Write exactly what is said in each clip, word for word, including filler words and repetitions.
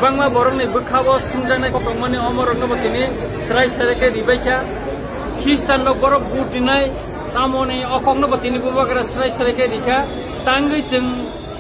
Bangma borokni bwkhao sumjaknai kok tongmani omorokno bo tini srai srai khe ribai kha. Khristanno borok vote rinai tamoni o kokno bo tini bubagra srai srai khe rikha. Tangwi chwng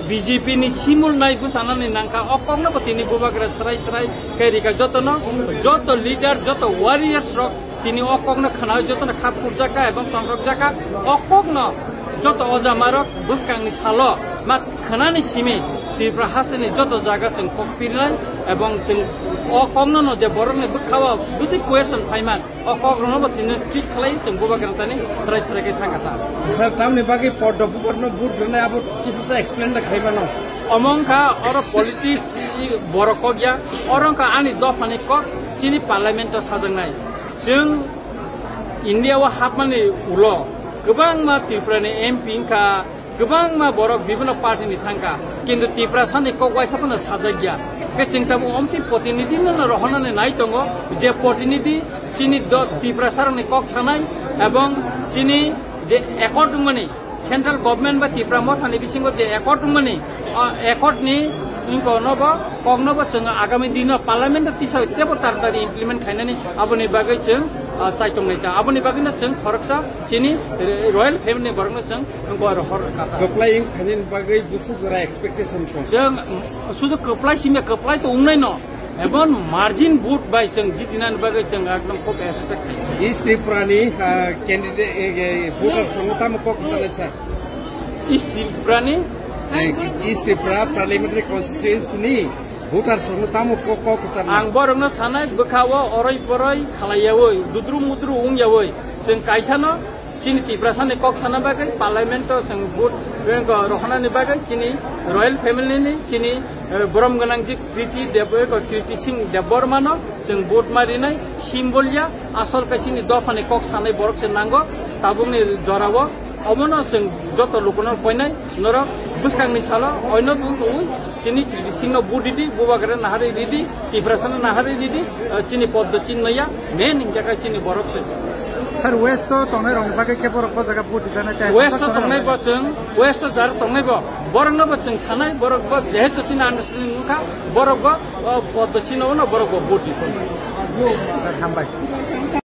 B J P ni simul nai bwchanani nangkha, o kokno bo tini bubagra srai srai khe rikha. Jotono, joto leader, joto warriors rok tini o kokno khwna jotono khap khurjakha ebong tongrokjakha. O kokno joto ojamarok bwskangni salo ma khwnani simi Tripura hasteni joto jaga chwng kok pirnai ebong chwng o kokno no je borokni bwkhao bwtwi question phaiman, o kokrokno bo tini thik khlai chwng bubagra tani srai srai khe thangkha ta. Sir, tamni bagwi Poddo Bubatno vote rwnai abo kisa sa explain da khaimano? Omo wngkha oro politics i borok kok ya, oro wngkha ani dophani kok chini parliament o sajaknai. Chwng India o hapmani ulo kwbangma Tripura ni M P wngkha, kwbangma borok bibhinno party ni thangkha, kintu Tiprasa ni kok waisa phano sajakya. Khe chwng tabuk omtwi protinidhi no rohornani nai tongo, je protinidhi chini do-, Tiprasa rokni kok sanai ebong chini je accord wngmani, central government ba Tipra Mothani bisingo je accord wngmani, o accord ni wngkha no bo, kokno bo chwng agami dino parliament o tisa tebo taratari implement khainani aboni bagwi chwng, ah, chaitongnai ta. Aboni bagwi no chwng khoroksa chini royal family ni borokno chwng wngkha oro hor kata. Kwplai wngkhainani bagwi busu jora expectation tong. Chwng sudu kwplai simya kwplai to wngnai no. Ebon margin vote bai chwng jitinani bagwi chwng ekdom khub expect khayo. East Tripura ni, ah, candidate, eh, eh, voters rokno tamo kok sanai sir? East Tripura ni? Eh, East Tripura parliamentary constituency ni voters rokno tamo kok, kok sanai? Ang borokno sanai bwkhao oroi poroi khalaiyawi, dudru mudru wngyawi chwng kaisano chini Tiprasani kok sana bagwi parliament o chwng vote bank o rohornani bagwi chini royal family ni chini, eh, borom gwnang jik Kriti Deb-, eko Kriti Singh Debbarma no chwng vote ma rinai symbol ya, asol khe chini dophani kok sanai borok se nango tabukni jorao. Omono chwng joto lukuno koinai norok bwskangni salo oino dun twi chini Kriti Singh no vote ridi, bubagra naharwi ridi, Tiprasano naharwi ridi, eh, chini Poddo Chinno ya, main hingkha khe chini borok se. Sir, West o tongnai rokni bagwi khe borok bo jaga vote rijana tei West o tongnai bo chwng, West o jar tongnai bo, borokno bo chwng sanai, borok bo jehetu chini understanding wngkha, borok bo, o, Poddo Chinno no borok bo vote rijana. Sir, hambai.